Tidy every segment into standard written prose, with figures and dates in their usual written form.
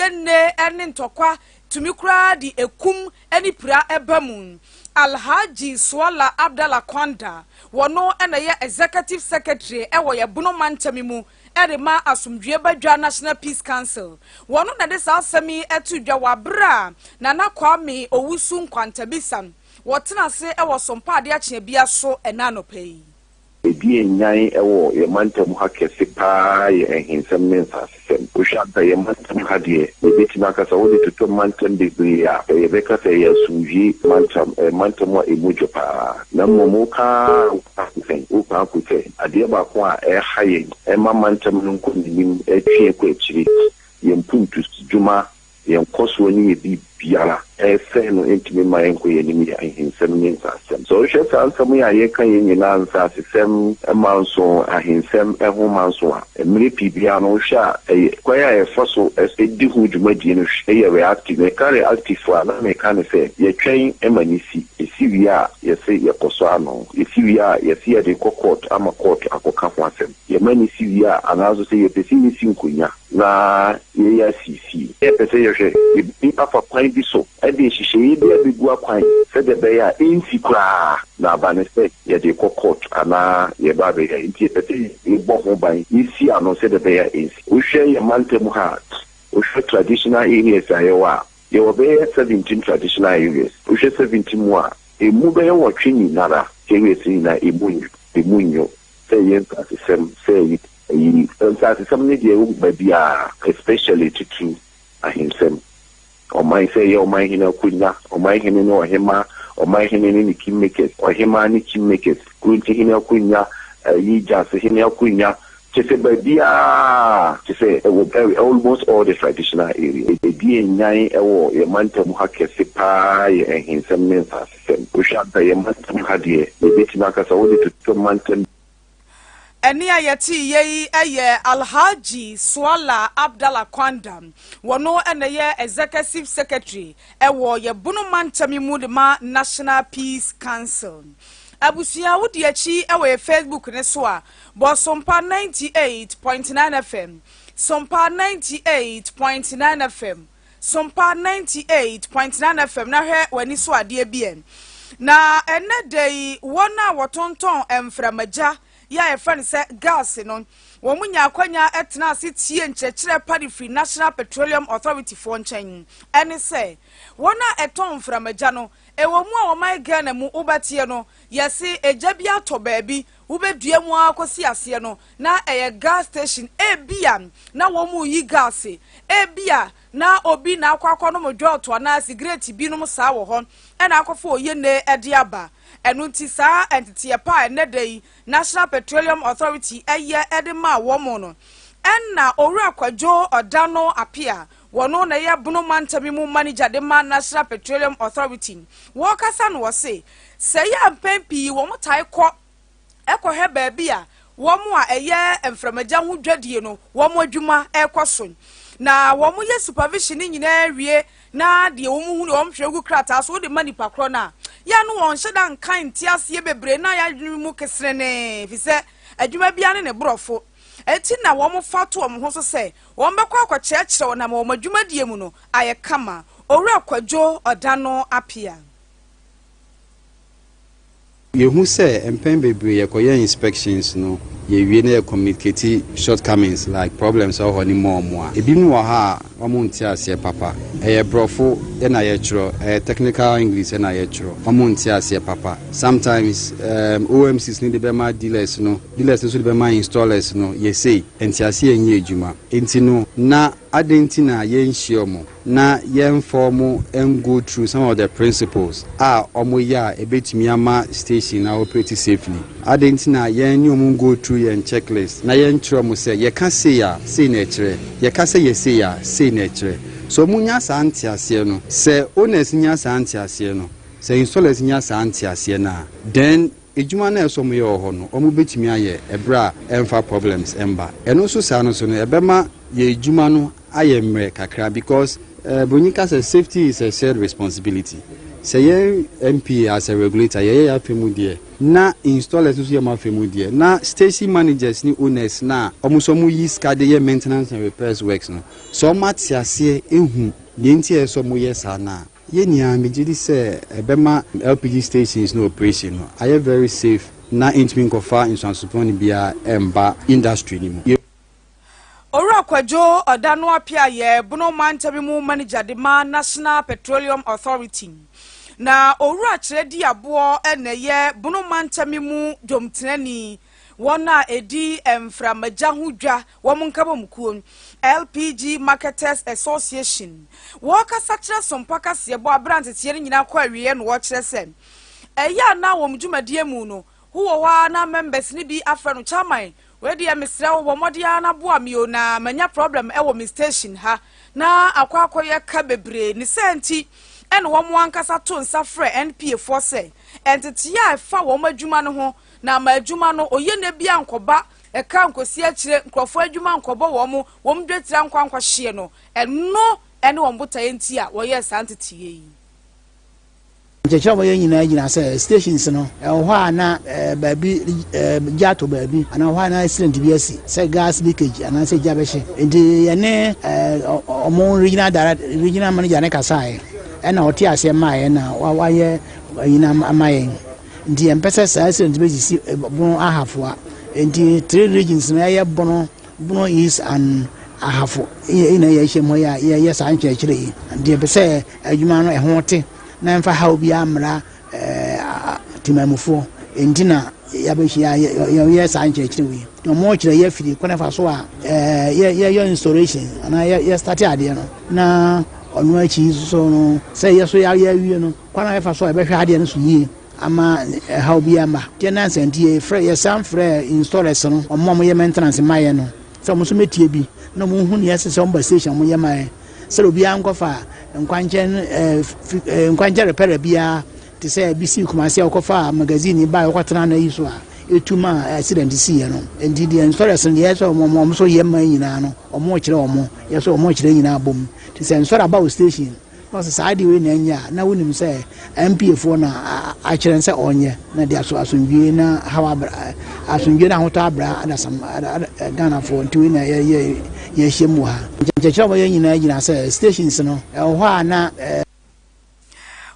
Oyenne ne ntɔkwa tumi koraa de ekum ne pira ba mu. Alhaji Suala Abdallah Kwanda, wɔno na ɛyɛ Executive Secretary wɔ yɛ Bono mantam mu de ma Asomdwoeɛ Badwa National Peace Council. Wɔno na ɛde saa asɛm yi to dwa wɔ aberɛ a Nana Kwame Owusu Nkwantabisa wɔtena ase wɔ Sompa Adeɛ Akyeabia so ɛnɛ anɔpa yi. Edi nyan wɔ yɛn mantam ha kɛse pa ara yɛ ahensɛm ne nsasesɛm. Wohwɛ a, yɛn mantam ha deɛ, yɛbɛtumi aka sɛ wode toto mantam bebree a, yɛbɛka sɛ ɛyɛ asomdwoe mantam, ɛyɛ mantam a ɛmu dwo pa ara. Na mmom woka ara a, woka akɔ sɛ, adeɛ baako a ɛha yɛn, ɛma mantam no nkɔ n'anim, ɛtwe yɛn kɔ akyire, yɛn mpuntusdwuma Yɛn nkɔsoɔ ne yɛn biribiara ɛresɛe no ntumi mma yɛnkɔ yɛn anim yɛ ahensɛm ne nsasesɛm. Sɛ wohwɛ saa nsɛm yi a yɛreka yi nyinaa, nsasesɛm manso, ahensɛm ho manso a, mmerɛ pii biara no wohwɛ a, ɛyɛ kwan a yɛfa so di ho dwumadie no yɛ reactive. Meka reactive a, na meka ne sɛ yɛtwɛn ma no si. Ɛsi wie a, yɛse yɛkɔsɔ ano. Ɛsi wie a, yɛse yɛde rekɔ court ama court akɔka ho asɛm. Yɛma no si wie a, anaa nso sɛ yɛpɛ sɛ yɛsi nkonnwa na yɛyɛ asiesie. Yɛpɛ sɛ yɛhwɛ, yɛbɛtumi afa kwan bi so de nhyehyɛeɛ bi abɛgu akwan sɛdeɛ ɛbɛyɛ a ɛnsi koraa na aba no sɛ yɛde rekɔ court anaa yɛreba abɛyɛ. Nti yɛpɛ sɛ yɛbɔ ho ban, yɛsi ano sɛdeɛ ɛbɛyɛ a ɛnsi. Wohwɛ yɛn mantam ha a, wohwɛ traditional areas a yɛwɔ a, yɛwɔ bɛyɛ 17 traditional areas. Wohwɛ 17 mu a, ɛmu bɛyɛ nwɔtwe nyinara, areas no nyinaa ɛmu nnwo, ɛmu nnwo. Sɛ ɛyɛ nsasesɛm, sɛ ɛyɛ ayi. Nsasesɛm no deɛ ɛwɔ baabiara, especially titiriw ahensɛm. Ɔman, sɛ ɛyɛ ɔmanhene akonnwa, ɔmanhene ne ɔhemmaa, ɔmanhene ne ne kingmakers, ɔhemmaa ne kingmakers, kurontihene akonnwa, ayi, gyasehene akonnwa, kyerɛ sɛ baabiara, kyerɛ sɛ ɛwɔ almost all the traditional areas. Ɛdi nyan wɔ yɛn mantam ha kɛse pa ara yɛ ahensɛm ne nsasesɛm. Wohwɛ a, yɛn mantam ha deɛ, yɛbɛtumi aka sɛ wode toto mantam. Ɛnne a yɛteeɛ yi yɛ Alhaji Suala Abdallah Kwanda. Wɔno na ɛyɛ Executive Secretary wɔ yɛ Bono mantam yi mu de ma National Peace Council. Abusua wodi akyi wɔ yɛ Facebook no so a, bɔ Sompa 98.9 FM, Sompa 98.9 FM. Sompa 98.9 FM na hwɛ w'ani so adeɛ bi ɛ. Na ɛnnɛ da yi, wɔn a wɔtontɔn mframagya yi a yɛfrɛ no sɛ gas no, wɔn nya akwanya tena ase tie nkyerɛkyerɛ pa de firi National Petroleum Authority foɔ nkyɛn. Ɛne sɛ, wɔn a ɛtɔn mframagya no, ɛwɔ mu a wɔman Ghana mu wobɛteɛ no, yɛse egya bi atɔ baabi, wobɛdua mu ara kɔsi aseɛ no, na ɛyɛ gas station, ebia na wɔreyi gas, ebia na obi na akɔ akɔnom dwɔɔto anaa sigaret binom saa wɔ hɔ na akɔfa oyene de aba. Ɛno nti saa nteteɛ pa a ɛnnɛ da yi National Petroleum Authority yɛ de maa wɔn no, ɛna Owura Kwadwo Ɔdano Appiah, wɔno na ɛyɛ Bono Mantam yi mu manager de ma National Petroleum Authority, wɔrekasa no ɔse, sɛ ɛyɛ a mpɛn pii wɔtae kɔ kɔhwɛ baabi a wɔn a ɛyɛ mframagya ho dwadie no wɔn adwuma rekɔ so. Na wɔyɛ supervision no nyinaa wie na deɛ wɔn hu deɛ wɔn twerɛ gu krataa so wode ma nipa korɔ no a, yɛ no wɔn hyɛ da nka nte aseɛ bebree na yɛadwene mu keserenee fi sɛ adwuma biara ne ne borɔfo. Eti na wɔn fa to wɔn ho so sɛ wɔn bɛkɔ akɔkyerɛkyerɛ wɔn ama wɔn adwumadie mu no ayɛ kama. Owura Kwadwo Ɔdano Appiah. Yɛhu sɛ mpɛn bebree yɛkɔyɛ inspections no, yɛwie na yɛ communicate shortcomings like problems a ɛwɔ hɔ no ma wɔn a, ebinom wɔ ha a wɔnte aseɛ papa. Ɛyɛ borɔfo na yɛtwerɛ, ɛyɛ technical English na yɛtwerɛ, wɔnte aseɛ papa. Sometimes um, OMCs no de bɛma dealers no, dealers no nso de bɛma installers no, yɛ sei, nteaseɛ nyɛ adwuma. Nti no, na adɛn nti na yɛnhyia wɔn? Na yɛmfa wɔn ngo through some of the principles a wɔyɛ a ɛbɛtumi ama station no operate safely. Adɛn nti na yɛn ne wɔn go through yɛn checklist na yɛnkyerɛ wɔn sɛ yɛka sei a, sei na ɛkyerɛ, yɛka sɛ yɛ sei a, sei na ɛkyerɛ. So wɔnya saa nteaseɛ no, sɛ owners nya saa nteaseɛ no, sɛ installers nya saa nteaseɛ no a, then Edwuma no a ɛsɛ wɔyɛ wɔ hɔ no, wɔbɛtumi ayɛ ɛberɛ a ɛmfa problems mba. Ɛno nso saa no nso no, ɛbɛma yɛn adwuma no ayɛ mmerɛ kakra because eh, Broni ka sɛ safety is a shared responsibility. Sɛ yɛn NPA as a regulator yɛyɛ yɛn afɛ mu deɛ, na installers nso yɛ wɔn afɛ mu deɛ, na station managers ne owners no a wɔn nso wɔyi sika de yɛ maintenance and repairs works no, sɛ wɔate aseɛ ahu deɛ nti a ɛsɛ sɛ wɔyɛ saa no a, yɛn nyinaa megye di sɛ ɛbɛma LPG stations no operation no ayɛ very safe na ɛntumi nkɔfa nsuanso bɔne biara ɛmba industry no mu. Owura Kwadwo Ɔdano Appiah yɛ Bono Mantam mu Manager de ma National Petroleum Authority. Na Owura Kyerɛdi Aboɔ na ɛyɛ Bono Mantam mu dwomtenani, wɔn a ɛdi mframagya ho dwa, wɔn nkabomkuo, LPG Marketers Association. Wɔrekasa kyerɛ Sompa kaseɛbɔ aberɛ a nteteɛ no nyinaa kɔ awieɛ na wɔrekyerɛ sɛ ɛyɛ a na wɔn dwumadie mu no ho wɔ hɔ ara na members no bi afrɛ no chairman Wei deɛ mesrɛ wo bɔ mmɔden ara na boa me o na manya problem wɔ me station ha na akɔ akɔyɛ ka bebree ne saa nti ɛna wɔn ankasa to nsa frɛ NPA foɔ sɛ nteteɛ a ɛfa wɔn adwuma no ho na ama adwuma no oyene bi ankɔba ɛka nkɔsi akyire nkurɔfoɔ adwuma nkɔbɔ wɔn wɔn dwetira nkɔ ankɔhyeɛ no ɛno ɛne wɔn botaeɛ nti a wɔyɛɛ saa nteteɛ yi. Nkyerɛkyerɛ a wɔyɛ nyinaa gyina sɛ stations no ɛwɔ hɔ a na baabi gya atɔ baabi anaa wɔ hɔ a na accident bi asi sɛ gas leakage anaasɛ gya bɛhye. Nti yɛne wɔn regional direct regional manager ne kasaeɛ ɛna ɔte aseɛ maa yɛn na wayɛ ayi no ama yɛn. Nti yɛmpɛ sɛ saa accident bɛsisi Bono Ahafo a. Nti three regions no ɛyɛ Bono, Bono East and Ahafo na yɛahyia mu hɔ yi a yɛyɛ saa nkyerɛkyerɛ yi. Nti yɛpɛ sɛ adwuma no ɛho te na ɛmfa haw biara mmra temanmufoɔ. Enti na yɛabɛhyia yɛyɛ saa nkyerɛkyerɛ wei. Na wɔkyerɛ yɛ afiri kwan ɛfa so a yɛyɛ installation anaa yɛ start adeɛ no na ɔno akyi nso no sɛ yɛ so yɛayɛ awie no kwan a yɛfa so a yɛbɛhwɛ adeɛ no so yie ama ɛhaw biara mma. Deɛ nansa nti yɛfrɛ yɛsan frɛ installers no wɔn a wɔyɛ maintenance ma yɛn no sɛ wɔn nso mɛtie bi na wɔn hu nea ɛsɛ sɛ wɔn ba station wɔyɛ ma yɛn. Sɛdeɛ obiara nkɔfa nkwankyɛn ɛɛ nkwankyɛn repɛrɛ biara te sɛ ebi si Kumasi a wɔkɔfa magazine ba a wɔkɔtena no ayi so a etu ma accident si yɛ no. Nti deɛ nsɔre no deɛ sɛ wɔn wɔn so yɛ mma nyinaa no wɔn kyerɛ wɔn yɛ so wɔn kyerɛ nyinaa bom. Te sɛ nsɔre aba wɔ station na ɔsɛ saa adeɛ wei na ɛnyɛ a na wonim sɛ NPA foɔ na akyerɛ sɛ ɔnyɛ na de aso asomdwie na haw abra asomdwie na ahotɔ abra adasam Ghanafoɔ nti wei na yɛ yɛahyia mu wɔ ha. Nkyerɛkyerɛ a wɔyɛ nyinaa gyina sɛ stations no ɛwɔ hɔ a na.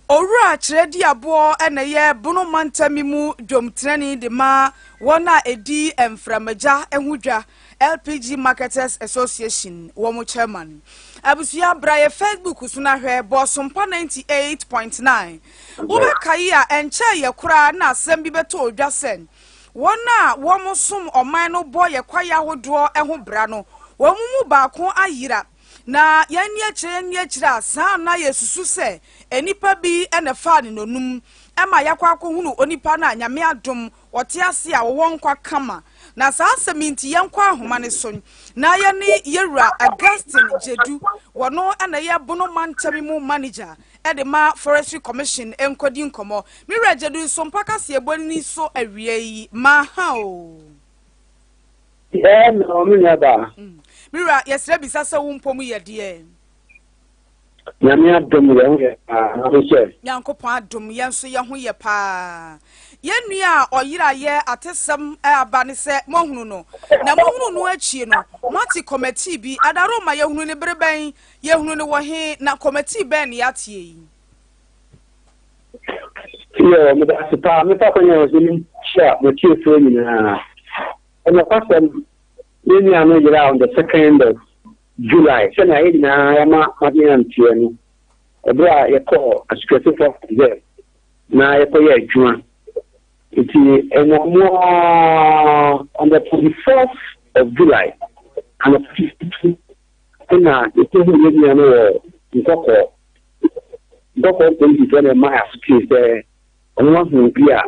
Owura Kyerɛdiaboɔ na ɛyɛ Bono mantam mu dwomtenani de ma wɔn a ɛdi mframagya ho dwa, LPG Marketers Association, wɔn chairman. Abusua bra yɛ Facebook so na hwɛ Bɔsompa 98.9. Wobɛkae a ɛnkyɛe yɛ koraa na asɛm bi bɛtɔ odwa sɛ wɔn a wɔsom ɔman no bɔ yɛ kwaeɛ ahodoɔ ho bra no, wɔn mu baako ayera. Na yɛn ani akyire yɛn ani akyire a saa na yɛsusu sɛ nnipa bi na ɛfaa ne nonum ma yɛakɔ akɔhunu onipa no a Nyame adom wɔte ase a wɔwɔ nkwa kama. Na saa asɛm yi nti yɛnkɔ ahoma no so na yɛne Yɛwura Augustine Gyedu, wɔno na ɛyɛ Bono Mantam mu Manager de ma Forestry Commission nkɔdi nkɔmmɔ. Me wura Gyedu, Sompa kaseɛbɔ ni so awia yi, maha o. Ɛɛ na me nua baa. Me wura, yɛsrɛ bisa sɛ wo mpɔ mu yɛ deɛ? Nyame adom yɛn ho yɛ paa, na wo sɛ? Nyankopɔn adom yɛn nso yɛn ho yɛ paa. Yɛn nua a ɔyera yɛ atesɛm aba ne sɛ moahunu no, na mohunuu no akyie no, moate kɔmɛtii bi, Adaroma, yɛhunu no bere bɛn? Yɛhunu no wɔ he? Na kɔmɛtii bɛn na yɛateɛ yi? Yoo, meda ase paa. Mefa kwan yi so menkyia mo atiefoɔ nyinaa. Nokwasɛm, yɛn nua no yeraa on the second of July, sɛnea yɛn nyinaa yɛama adwene anteɛ no, ɛberɛ a yɛkɔɔ Asukɛse Forest Reserve na yɛkɔyɛ adwuma. Nti ɛnam ara on the 24th of July anɔpa tututu na yɛkɔhuu yɛn nua no wɔ Nkɔkɔɔ. Nkɔkɔɔ polisifoɔ na ɛmaa yɛn asotee sɛ wɔn ahu obi a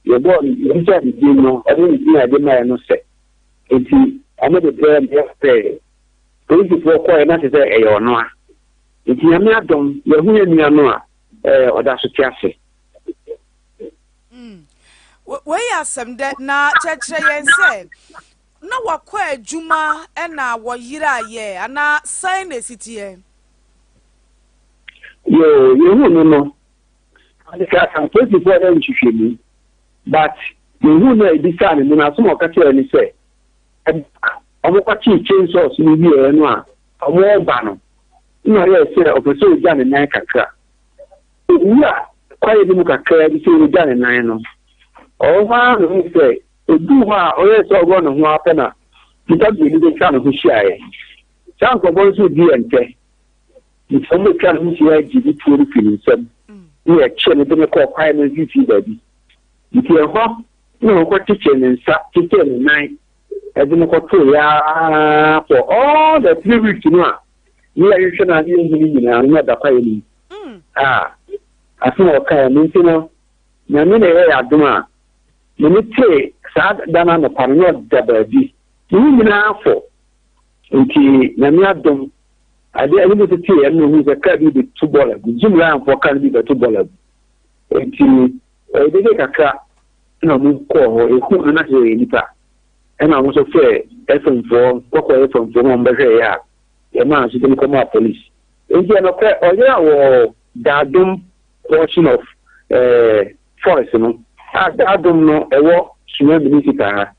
yɛbɔɔ no, yɛbisaa ne din no, ɔne ne din a yɛde maeɛ no sɛ. Nti wɔde brɛɛ me, yɛfrɛɛ polisifoɔ kɔeɛ na kyerɛ sɛ ɛyɛ ɔno a. Nti Nyame adom, yɛahu yɛn nua no a, ɔda so te ase. Wei yɛ asɛm dɛ, na kyerɛkyerɛ yɛn sɛ na wakɔ adwuma na wɔyeraeɛ anaa sɛn na ɛsi teɛ? Yoo, yɛhuu no no. Apolisifoɔ yɛ nhwehwɛmu but yɛhuu no a yɛbisaa no mu no asɛm a ɔka kyerɛɛ ne sɛ wɔkɔkyee chainsaws no wieɛ no a wɔreba no na ɔyɛɛ sɛ ɔpɛ sɛ ɔgya ne nan kakra. Owura kwaeɛ no mu kakraa bi sɛ ɔgya ne nan no, ɔwɔ hɔ ara na ɔhu sɛ ɛduu hɔ a ɔyɛɛ sɛ ɔworɔ ne ho ara pɛ na nnipa mmienu bɛtwa ne ho hyiaeɛ. Saa nkurɔfoɔ no nso redi yɛn ntɛ. Nti wɔbɛtwa ne ho hyia gye ne tuo no firi ne nsam na yɛkyee no de no kɔɔ kwaeɛ no mfimfini baabi. Nti ɛhɔ na wɔkɔkyekyee ne nsa, kyekyee ne nan de no kɔtoeɛ ara for all the 3 weeks no a ne yɛhwehwɛ no a ne yɛnhu no nyinaa no na ɔda kwaeɛ no mu. A asɛm a ɔkaeɛ no nti no, Nyame na ɛyɛ yɛn adom a me ne tee saa da no anɔpa no na ɔda baabi. Ne ho nyinaa fɔ. Nti Nyame adom, adeɛ ɛne me tetee ɛno na ohuu sɛ kaa bi bɛtu bɔɔl agu. Jim Ryanfoɔ kaa no bi bɛto bɔɔl agu. Nti ɛyɛ dede kakra na ɔmo kɔɔ hɔ, ehuu no na sɛ ɔyɛ nipa. Ɛna ɔmo nso frɛɛ FM foɔ, kɔkɔɔ FM foɔ ma ɔmo bɛhwɛeɛ a yɛmaa nso de no kɔmaa police. Nti ɛnokorɛ ɔyera wɔ Daadom portion of eh, forest no a Daadom no ɛwɔ Sunyani municipal ha,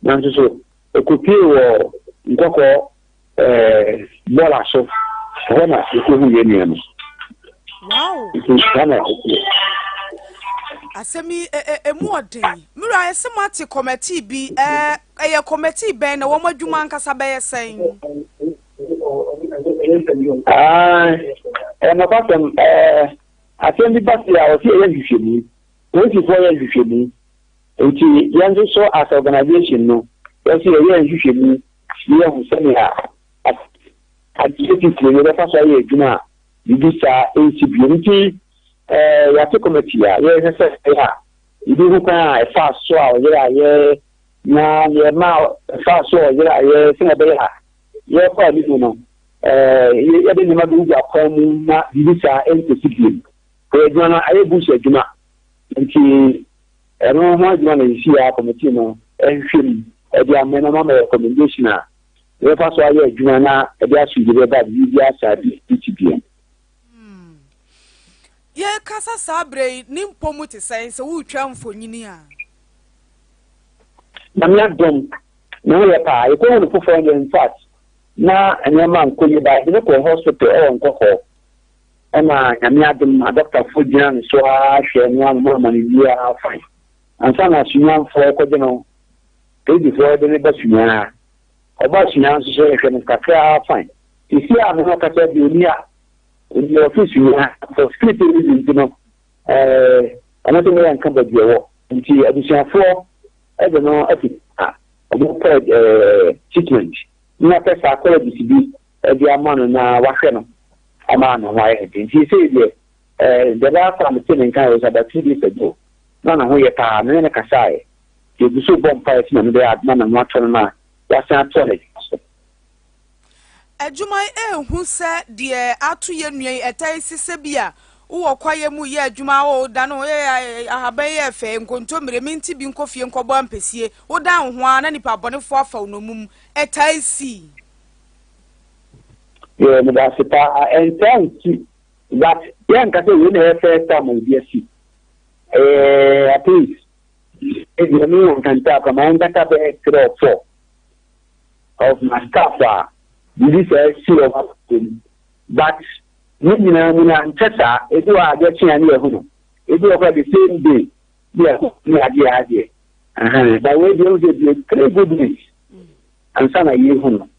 nanso so ɛkɔpie wɔ Nkɔkɔɔ eh, bɔɔla so, ɛhɔ na yɛkɔhu yɛn nua no. Wow. Nti saa na ɛteɛ. Asɛm yi emu ɔden. Mewura, ayɛ sɛ moate kɔmɛtii bi. Ɛyɛ kɔmɛtii bɛn na wɔn adwuma ankasa bɛyɛ sɛn? Ɛyɛ nokwasɛm. Asɛm bi ba se a, wɔse yɛyɛ nhwehwɛmu. Polisifoɔ yɛ nhwehwɛmu. Nti yɛn nso so as organisation no, yɛn nso yɛyɛ nhwehwɛmu na yɛahu sɛnea adeɛ titire yɛbɛfa so ayɛ adwuma a biribi saa nsi bio. Nti yɛate committee a yɛhwɛ sɛ ɛyɛ a yɛbɛhu kwan a ɛfaa so a ɔyere a yɛ na yɛma ɛfaa so a ɔyere a yɛ sɛnea ɛbɛyɛ a yɛrekɔ anim no yɛde nneɛma bɛgugu akwan mu na biribi saa nkɔsi bio. Kɔ adwuma no ayɛ bush adwuma nti ɛno ho adwuma na yɛsi a committee no ɛhwehwɛ mu ɛde ama na mama recommendation a yɛbɛfa so ayɛ adwuma na ɛde asomdwe bɛba biribi saa bi ti bio. Yɛkasa saa berɛ yi, ne mpɔ mu te sɛn sɛ woretwa mfonyini a? Nyame adom, ne ho yɛ paa. Yɛkɔhu no foforɔ deɛ, in fact, na nneɛma nkɔ yie ba yɛde no kɔɔ hospital ɛwɔ Nkɔkɔɔ. Ɛna Nyame adom ma dɔktafoɔ gyina ne so ara hwɛ no ama ama no wie ara fine. Ansa na Sunyanifoɔ kɔgye no, polisifoɔ de no ba Sunyani. Ɔba Sunyani nso so yɛhwɛ no kakra ara fine. Sisi a me ne wo kasa deɛ ɔni a, ɔni ɔfi Sunyani for security reason nti no, ɛɛ ɔno nso meyɛ nka baabi ɔwɔ. Nti abusuafoɔ de no afi a wɔpɛ ɛɛ treatment na wɔpɛ psychologist bi de ama no na wahwɛ no ama ne ho ayɛ den. Nti sei deɛ ɛɛ the last time mete ne nka was about 2 days ago na ne ho yɛ paa, me ne no kasaeɛ. Nti egu so bɔ mpaeɛ sɛ Nyame bɛyɛ adom ama ne ho atɔ no na wasan atɔ ne so. Adwuma yi ehu sɛ deɛ ato yɛ nua yi ɛtaa si sɛ bi a wowɔ kwaeɛ mu yɛ adwuma o dane wo yɛ ahaban yɛ fɛ nkontommire mente bi nkɔ fie nkɔbɔ ampesie wodan wo ho ara na nipa abɔnefoɔ afa wo nnommum, ɛtaa si. Yɛ meda ase paa, ɛntaa nsi but yɛnka sɛ wei na ɛyɛ first time a ebi asi. Ɛyɛ at least ebi ɛmi wɔ nkanta akwa ma ɛnkata bɛyɛ three or four of my staff a biribi saa si wɔ hɔ mu, but ne nyinaa mu no ankyɛ saa. Ebi wɔ adeɛ kye a ne yɛhu no, ebi wɔ kora the same day ne yɛhu ne adeɛ adeɛ ɛhɛn, but wei deɛ ehu sɛ bie 3 good weeks ansa na yɛhu no.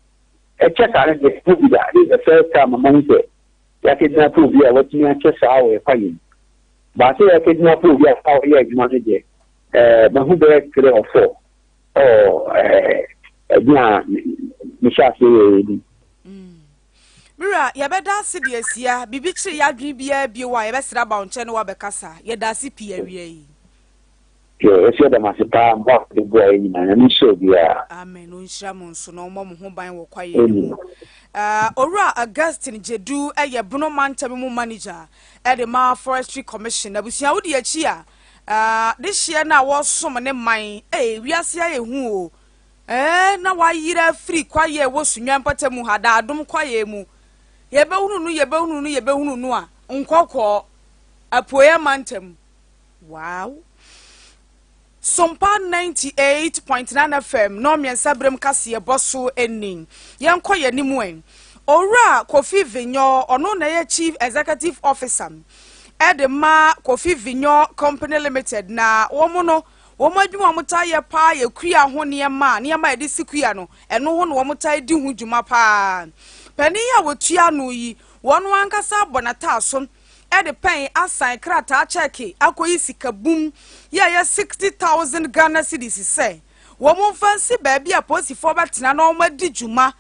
Ɛkyɛ saa no deɛ ɛhu bi da. This is the first time ama hu sɛ yɛakɛgyina po bi a watumi akyɛ saa wɔ yɛkwa yɛn mu baasa. Yɛakɛgyina po bi a ɔyɛ adwuma no deɛ, mahu bɛyɛ three or four ɔ ɛɛ ɛdin a mehyɛ ase yɛ yɛ bi. Mira, yɛbɛda ase de asia biribi kyerɛ yɛ adwene biara bio a yɛbɛsrɛ aba wo nkyɛn ne woabɛkasa. Yɛda ase pii awia yi. Yɛ ɛsɛ yɛda mo ase paa mmoa a mode boa yɛn nyinaa. Nyame nhyira obiara. Amen. Ɔnhyira mo nso na ɔmmɔ mo ho ban wɔ kwaeɛ no mu. Owura Augustine Gyedu yɛ Bono Mantam mu manager de ma Forestry Commission. Abusua wodi akyi a, de hyeɛ no a wɔsom ne man, ee, wiase ayɛ hu o. Na wayera afiri kwaeɛ a ɛwɔ Sunyani mpɔtam ha, Daadom kwaeɛ mu. Yɛbɛhunu no, yɛbɛhunu no, yɛbɛhunu no a, Nkɔkɔɔ, Apueeɛ mantam. Wow! Sompa 98.9 FM nnɔnmiɛnsa berem kaseɛbɔ so ni. Yɛnkɔ yɛn anim ɛ. Owura Kofi Vinyo, ɔno na ɛyɛ Chief Executive Officer de ma Kofi Vinyo Company Limited na wɔn no wɔn adwuma a wɔtaa yɛ paa yɛ kua ho nneɛma a nneɛma a yɛde si kua no ɛno ho na wɔtaa di ho dwuma paa. Panin a wɔtua ano yi wɔn ankasa abɔ n'ataaso de pɛn asan krataa kyɛɛke akɔyi sika bum yi a ɛyɛ 60,000 Ghana cedis sɛ wɔmfa nsi baabi a polisifoɔ bɛtena na wɔadi dwuma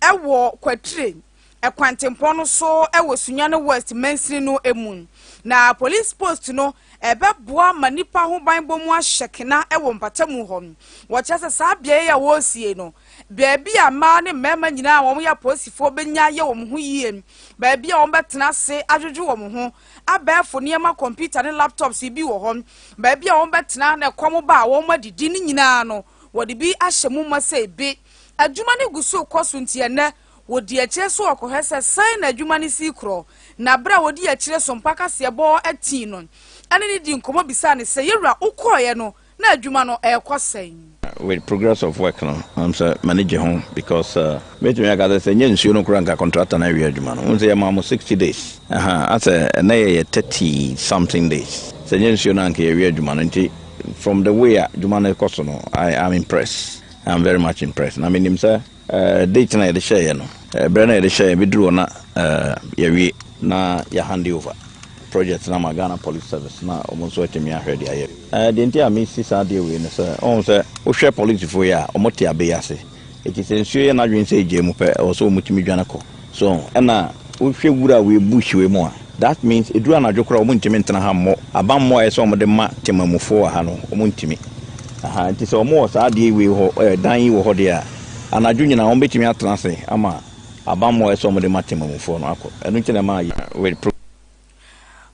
wɔ Kwatire kwantempɔn no so wɔ Sunyani West mansini no mu. Na police post no ɛbɛboa ma nnipa ho banbɔ mu ahyɛ kena wɔ mpatamu hɔ. Wɔkyerɛ sɛ saa beaeɛ yi a wɔresie no, baabi a mmaa ne mmarima nyinaa a wɔyɛ apolisifoɔ bɛnya ayɛ wɔn ho yie, baabi a wɔbɛtena ase adwodwo wɔn ho, abɛɛfo nneɛma, kɔmputa ne laptops bi wɔ hɔ, baabi a wɔbɛtena na ɛkɔm ba a wɔadidi ne nyinaa no, wɔde bi ahyɛ mu ma sɛ ebe. Adwuma no gu so rekɔ so nti ɛnnɛ wɔdi akyire so wɔkɔhwɛ sɛ sɛn na adwuma no si korɔ. Na berɛ a wɔdi akyire so mpa kaseɛbɔ tii no ne no dii nkɔmmɔ bisaa no sɛ, Yɛwura, wokɔeɛ no na adwuma no ɛrekɔ sɛn? With progress of work no, am sɛ m'ani gye ho because mɛtumi aka sɛ sɛ nyɛ nsuo no koraa nka contractor no awie adwuma no. Wohu sɛ yɛmaa mo 60 days, aha, asɛ ɛnɛ yɛyɛ 30 something days. Sɛ nyɛ nsuo no a nka yɛawie adwuma no nti from the way a adwuma no rekɔ so no, I am impressed. I am very much impressed. Na menim sɛ date no a yɛde hyɛeɛ no, berɛ no a yɛde hyɛeɛ bɛduru hɔ na yɛawie na yɛ hand over project no ama Ghana Police Service na wɔn nso atumi ahwɛ de ayɛ. Deɛ nti a mesi saa adeɛ wei no sɛ, wohu sɛ wohwɛ polisifoɔ yi a, wɔte abɛ yi ase. Enti sɛ nsuo yɛ n'adwene sɛ ɛgyae mu pɛ, ɛwɔ sɛ wɔtumi dwane kɔ. So ɛna wohwɛ wura wei, bush wei mu a, that means ɛduru anadwo koraa a wɔntumi ntena ha mmɔ abanmmɔ a ɛsɛ sɛ wɔde ma temamufoɔ wɔ ha no, wɔntumi. Aha, nti sɛ wɔwɔ saa adeɛ wei hɔ, dan yi wɔ hɔ deɛ a, anadwo nyinaa wɔbɛtumi atena ase ama abanmmɔ a ɛsɛ sɛ wɔde ma temamufoɔ no akɔ. Ɛno nti na ɛma yɛ with pro.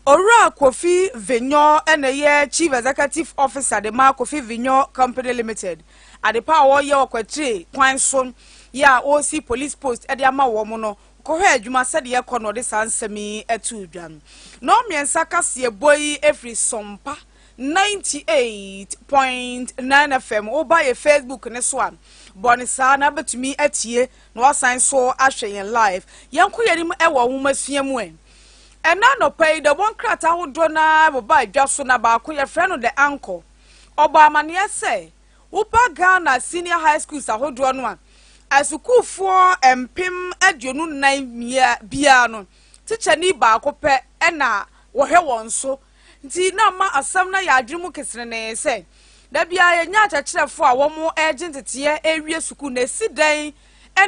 Owura Kofi Venyo na ɛyɛ Chief Executive Officer de ma Kofi Venyo Company Limited. Adepa a wɔreyɛ wɔ Kwatire kwan so yi a wɔresi police post de ama wɔn no, kɔhwɛ adwuma sɛdeɛ ɛkɔ na ɔde saa nsɛm yi too dwa. Nnɔnmiɛnsa kaseɛbɔ yi firi Sompa 98.9 FM. Woba yɛ Facebook no so a, bɔ no saa na wobɛtumi atie na wasan so ahwɛ yɛn live. Yɛnkɔ yɛn anim wɔ nwomasua mu ɛ. Ɛnnɛ anɔpa yi, dawubɔ nkrataa ahodoɔ no ara bobaa dwa so na baako yɛfrɛ no The Anchor. Ɔbɔɔ amaneɛ sɛ, woba Ghana senior high schools ahodoɔ no a, asukuufoɔ 24,000 biara no, tikyani baako pɛ na wɔhwɛ wɔn so. Nti na ama asɛm no ayɛ adwene mu keserenee sɛ, da biara yɛnya akyerɛkyerɛfoɔ a wɔregye nteteɛ rewie sukuu na ɛsi dɛn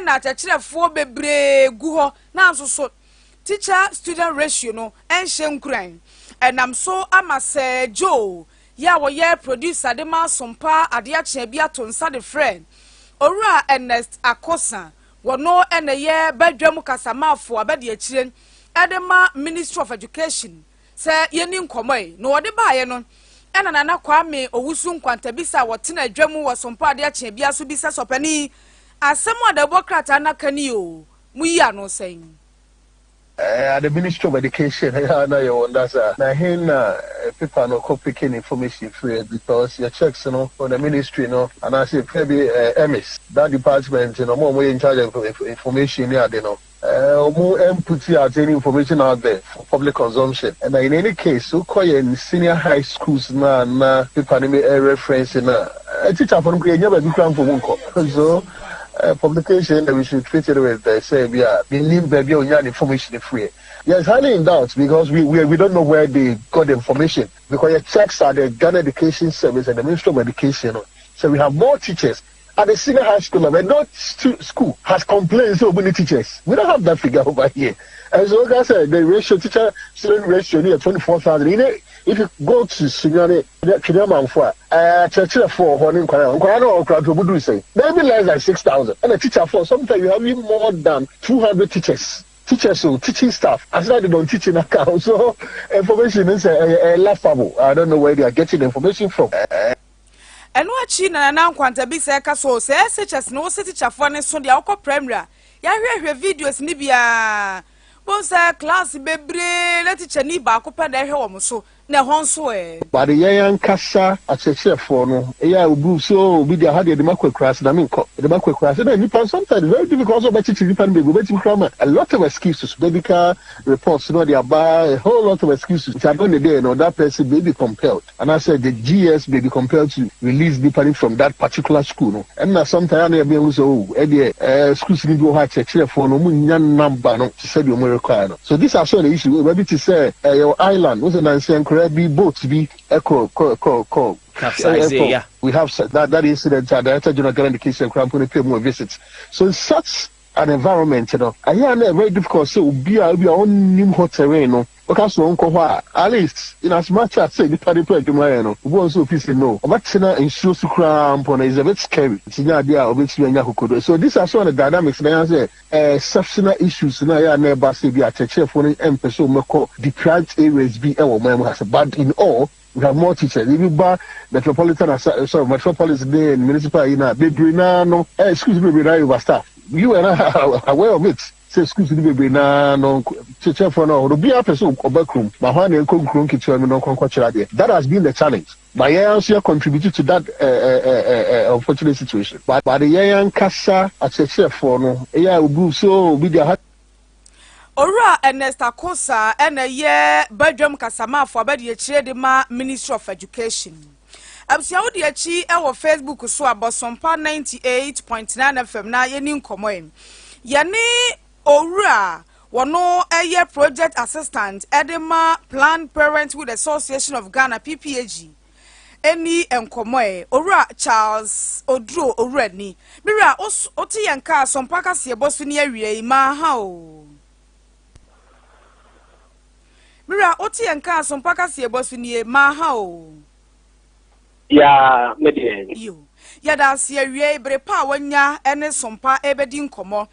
na akyerɛkyerɛfoɔ bebree gu hɔ nanso so teacher student ratio no nhyɛ nkuran. Ɛnam so ama Sir Joe yi a ɔyɛ producer de ma Asompa Ade Akyea bi ato nsa de frɛ Owura Ernest Akosa. Wɔno na ɛyɛ badwam kasamafo abadiakyire de ma Ministry of Education sɛ yɛnni nkɔmmɔ yi. Na wɔde baeɛ no ɛna Nana Kwame Owusu Nkwantabisa a wɔtena adwa mu wɔ Sompa Ade Akyea bi so bisa sɛ ɔpanin asɛm a dawubɔ krataa no aka ni o, moyi ano sɛn? At the Ministry of Education ɛyɛ a na yɛwɔ nda saa. Na hen na paper no kɔ picking information firi because yɛ checks no from the ministry no anaasɛ yɛfrɛ bi EMIS that department no ɔmo a ɔmo yɛ in charge of information ne ade no ɔmo ɛnputi out any information out there for public consumption. Ɛna in any case wokɔ yɛn senior high schools no a na paper no mi reference no a teacher fo no koraa yɛnnya baabi koraa mfa ɔmo nkɔ so publication that we should treat it with sɛ bi a menim baabi a onyaa ne information firi. Yes, highly in doubt because we don't know where they got the information because your checks are the Ghana Education Service and the Ministry of Education. So we have more teachers at the senior high school level. No school has complained so many teachers. We don't have that figure over here. And so like I said, the ratio teacher student ratio near 24,000. You know, if you go to Sunyani, Twene-Amanfo a, akyerɛkyerɛfoɔ wɔ hɔ ne nkwadaa nkwadaa no ɔkura nti ɔmo sɛn maybe less than 6,000 ɛna teacher for sometimes you have even more than 200 teachers teachers o teaching staff asena de don teaching account so information is ɛyɛ laughable. I don't know where they are getting the information from. Ɛno akyi na Nana Nkwantabisa ɛka so sɛ SHS no wo se tikyafoɔ no so deɛ wokɔ primary a yɛahwɛhwɛ videos no biara bohu sɛ class bebree na tikyani baako pɛ na ɛhwɛ wɔn so. Na ɛhɔ nso ɛ? But yɛn ankasa akyerɛkyerɛfoɔ no, ɛyɛ a obi sɛ, oh, obi deɛ ha deɛ yɛde makɔ akuraase na menkɔ, yɛde makɔ akuraase. Na nnipa sometimes very difficult sɛ ɔbɛkyekyere nnipa no bebree, obɛtumi koraa ma a lot of excuses, medical reports na ɔde aba, a whole lot of excuses. Nti at the end of the day no, that person may be compelled, anaasɛ the GS may be compelled to release nnipa no from that particular school no. Ɛnna sometimes a na yɛbɛhu sɛ, oh, ɛdeɛ eh, schools no bi wɔ hɔ a akyerɛkyerɛfoɔ no wɔn nnya number no te sɛ deɛ wɔn require no. So these are some of the issues. Baabi te sɛ eh, yɛwɔ island, wo sɛ nansa nkoraa bi boat bi ɛkɔ kɔ kɔ kɔ Capsize, ɛkɔ. yeah. We have that incident a Director General Ghana Education koraa mpo no pay mu a visit. So in such an environment no, ɛyɛ a na ɛyɛ very difficult sɛ obi a obi a ɔnnim hɔ terrain no, wɔka sɛ ɔnkɔ hɔ a, at least in as much as sɛ nipa de pɛ adwuma yɛ no, obi wɔ hɔ nso ofi sɛ no, ɔbɛtena nsuo so koraa mpo no is a bit scary, nti nyɛ adeɛ a ɔbɛtumi anya akokoɔduro. So these are some of the dynamics na yɛn sɛ exceptional issues na ɛyɛ a na ɛba sɛ bi akyerɛkyerɛfoɔ no mpɛ sɛ wɔbɛkɔ deprived areas bi wɔ ɔman mu ha sɛ, but in all we have more teachers. Ebi ba metropolitan asa, sorry, metropolis ne municipal yi na bebree naa no, schools bebree naa yɛ overstaff. You and I are aware of it. Sɛ schools no bebree naa no, kyerɛkyerɛfoɔ no ɔhɔ obiara pɛ sɛ ɔba kurom, ma hɔ a na ɛnkɔ nkuro nketewa mu na ɔnkɔ nkɔkyerɛ adeɛ. That has been the challenge. But yɛn nso yɛ contribute to that unfortunate situation. But yɛn ankasa akyerɛkyerɛfoɔ no, ɛyɛ a obi sɛ, oh, obi de aha. Owura Ernest Akosa ɛna ɛyɛ badwam kasamaafo abadiakyire de ma Ministry of Education. Abusua, wodi akyi ɛwɔ Facebook so a, Bɔsɔmpa 98.9 FM na yɛni nkɔmmɔ yi. Yɛne owura wɔno ɛyɛ project assistant ɛde ma Planned Parenthood Association of Ghana, PPAG, ɛni nkɔmmɔ yi, Owura Charles Oduro. Owura ni mewura, wote yɛn kaa Sɔmpa kaseɛ bɔ so ne awie yi maa ha o. Mewura, wote yɛn kaa Sɔmpa kaseɛ bɔ so nie maa ha o. Ya, me deɛ. Yo, yɛda ase awie bere pa a wanya ne Sompa ɛbɛdi nkɔmmɔ.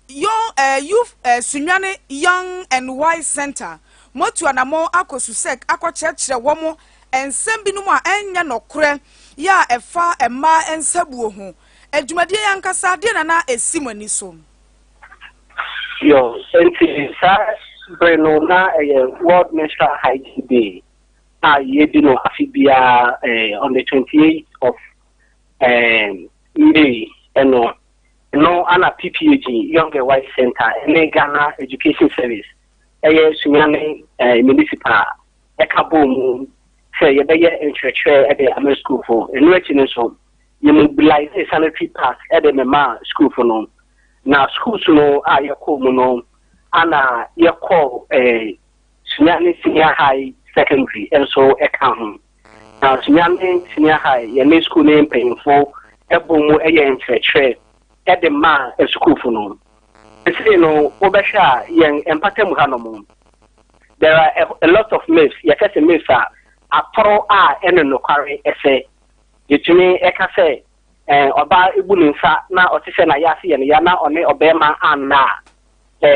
Young Youth Sunyani Young and Wise Center motu anammɔn akɔ Susek akɔkyerɛkyerɛ wɔn nsɛm binom a ɛnyɛ nɔkorɛ yɛ a ɛfa mmaa nsabuo ho. Adwumadie yi ankasa, deɛ nana esi mo ani so? Yo, nti saa bere no na ɛyɛ World Menstrual Hygiene Day a yɛdi no afe biara on the 28th of May. Ɛno no ana PPAG Young and Wise Center ɛne Ghana Education Service, ɛyɛ Sunyani Municipal, ɛka bɔɔ mu sɛ yɛbɛyɛ nkyerɛkyerɛ ɛde ama sukuufo. Ɛno akyi no nso, yɛ mobilize sanitary pads ɛde mɛma sukuufo no. Na schools no a yɛkɔɔ mu no, ana yɛkɔɔ Sunyani Senior High Secondary nso ɛka ho. Na Sunyani Senior High, yɛne school ne mpanyinfo ɛbɔ mu ɛyɛ nkyerɛkyerɛ ɛde maa asukuufo no. Ɛsei no, wobɛhwɛ a yɛn mpatamu hanom, there are a lot of myths. Yɛka sɛ myths a, atoro a ɛne nokware ɛsɛ. Yɛtumi ɛka sɛ ɔbaa ebu ne nsa na ɔte sɛ n'ayɛ yɛ ne ya na ɔne ɔbɛrima anna a,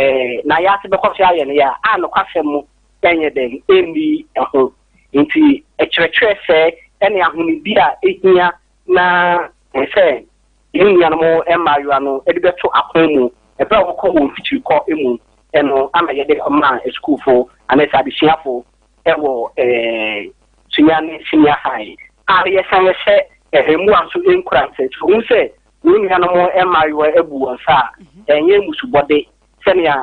n'ayɛ ase bɛkɔ so ayɛ ne ya a, nokwasɛm mu ɛnyɛ dɛn ɛnni ɛho. Nti ɛkyerɛkyerɛ sɛ ɛne ahonidi a ehia na sɛ yɛn nuanom mmaayewa no de bɛto akɔn mu ɛberɛ a wɔkɔ wɔn mfikyiri kɔ mu. Ɛno ama yɛde kɔmaa asukuufo anaasɛ adesuafo ɛwɔ Sunyani Senior High a yɛsan yɛhyɛ mmoa nso nkura nsɛ nti ohun sɛ wɔn nuanom mmaayewa abu wɔn nsa a, ɛnyɛ musubɔde sɛnea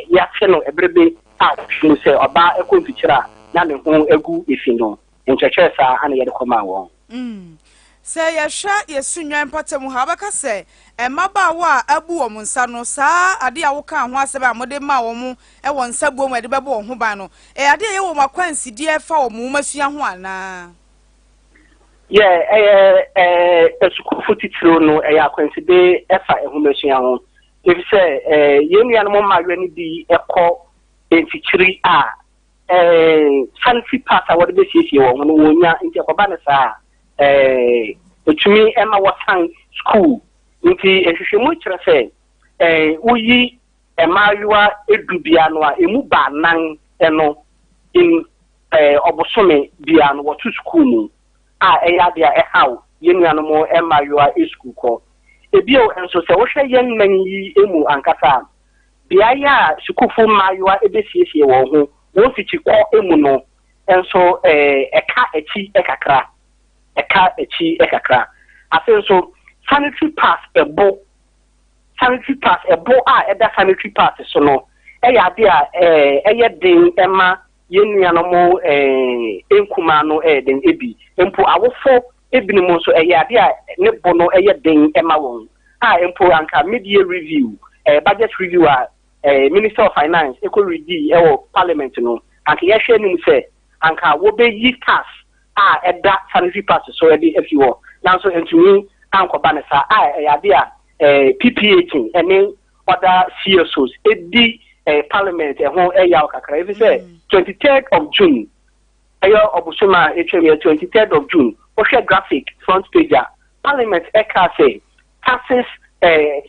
yɛate no ɛberɛ bi a mu sɛ ɔbaa ɛkɔ mfikyiri a na ne ho agu efi no. Nkyerɛkyerɛ saa ana yɛde kɔmaa wɔn. Sɛ yɛhwɛ yɛsu nwan mpata mu ha, wobɛka sɛ mmabaawa a abu wɔn nsa no, saa adeɛ a woka ho asɛm a mode ma wɔn wɔ nsa buo mu a yɛde bɛbɔ wɔn ho ban no, ɛyɛ adeɛ a ɛyɛ wɔn akwansideɛ fa wɔn nwomasua ho anaa? Yɛ ɛyɛ asukuufo titiriw no, ɛyɛ akwanside ɛfa nhomasua ho, efisɛ yɛn nuanom mmaayewa no bi ɛkɔ mfikyiri a, sanitary pads a wɔde bɛsiesie wɔn ho no wɔn nya. Nti ɛkɔba no saa, ɛtumi ɛma wɔsan school. Nti nhwehwɛmu kyerɛ sɛ woyi mmaayewa 10 bia no a, emu 4 ɛno in ɔbosome bia no wɔto school mu a, ɛyɛ adeɛ a ɛhaw yɛn nuanom mmaayewa sukuu kɔ. Ebio nso, sɛ wohwɛ yɛn man yi mu ankasa a, beaeɛ a sukuufo mmaayewa ebesiesie wɔn ho wɔn fikyi kɔ mu no. nso ɛka akyi kakra, ɛka akyi kakra. Afei nso sanitary pads ɛbo, sanitary pads ɛbo a ɛda sanitary pads so no ɛyɛ ade a ɛyɛ den ɛma yɛn nuanom nkumaa no ɛyɛ den ebi. Mpo awofo ebinom nso ɛyɛ ade a ne bo no ɛyɛ den ɛma wɔn a mpo anka mid-year review, budget review a Minister of Finance ɛkɔ redi ɛwɔ Parliament no, anka yɛhwɛ anim sɛ anka wɔbɛyi tax a ɛda sanitary pads so ɛde afi hɔ, nanso ntumi ankɔba ne saa a ɛyɛ ade a PPAG ɛne other CSOs edi Parliament ɛho ɛyaw kakra efi sɛ 23rd of June, ɛyɛ ɔbosom a etwa mu yɛ 23rd of June. Wɔhwɛ Graphic front page a, Parliament ɛka sɛ taxes,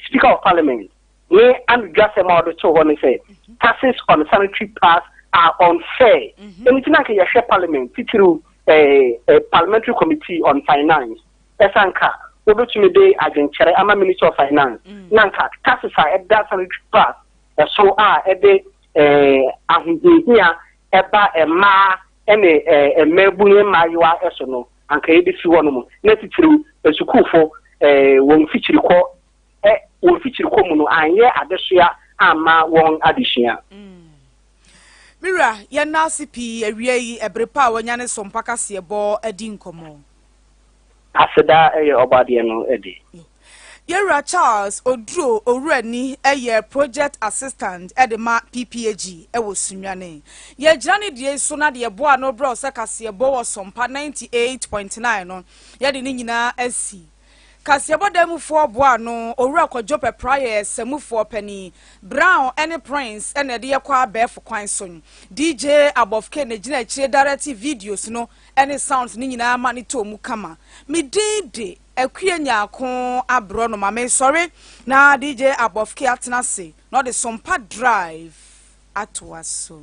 Speaker of Parliament ne anodwasɛm a ɔde to hɔ ne sɛ taxes on sanitary pads are unfair. Ɛno nti na nka yɛhwɛ Parliament, titiriw Parliamentary Committee on Finance, ɛsa nka wobɛtumi de adwenkyerɛ ama Minister of Finance na nka taxes a ɛda sanitary pads ɛso a ɛde ahohiahia ɛba mmaa ɛne mmaabu ne mmaayewa ɛso no, anka yɛbɛfi hɔ nom, na titiriw asukuufo wɔn fikyiri kɔ ɛ wɔn fikyiri kɔ mu no anyɛ adesoa ama wɔn adesua. Mira, yɛn ase pii awia yi, ɛbere pa a wɔanya ne Sompa kaseɛbɔ adi nkɔmmɔ. Aseda ɛyɛ ɔbadeɛ no ɛde. Yɛwura Charles Oduro Owurani ɛyɛ project assistant ɛde ma PPAG ɛwɔ Sunyani. Yɛgyina ne deɛ so na deɛ boa no brɛ sɛ kaseɛbɔ wɔ Sompa 98.9 no, yɛde ne nyinaa asi kaseɛbɔ dan mufoɔ boa no. Owura Kwadwo Pɛpra yɛ sɛmufoɔ panin, Brown ɛne Prince ɛna ɛde yɛkɔ abɛɛfo kwan so. DJ Abɔfke na gyina akyire direct videos no ɛne sounds ne nyinaa ma ne tɔ mu kama. Me din de Akua Nyaako Aborɔ no. Maame sɔre na DJ Abɔfke atena ase na ɔde Sompa Drive atoa so.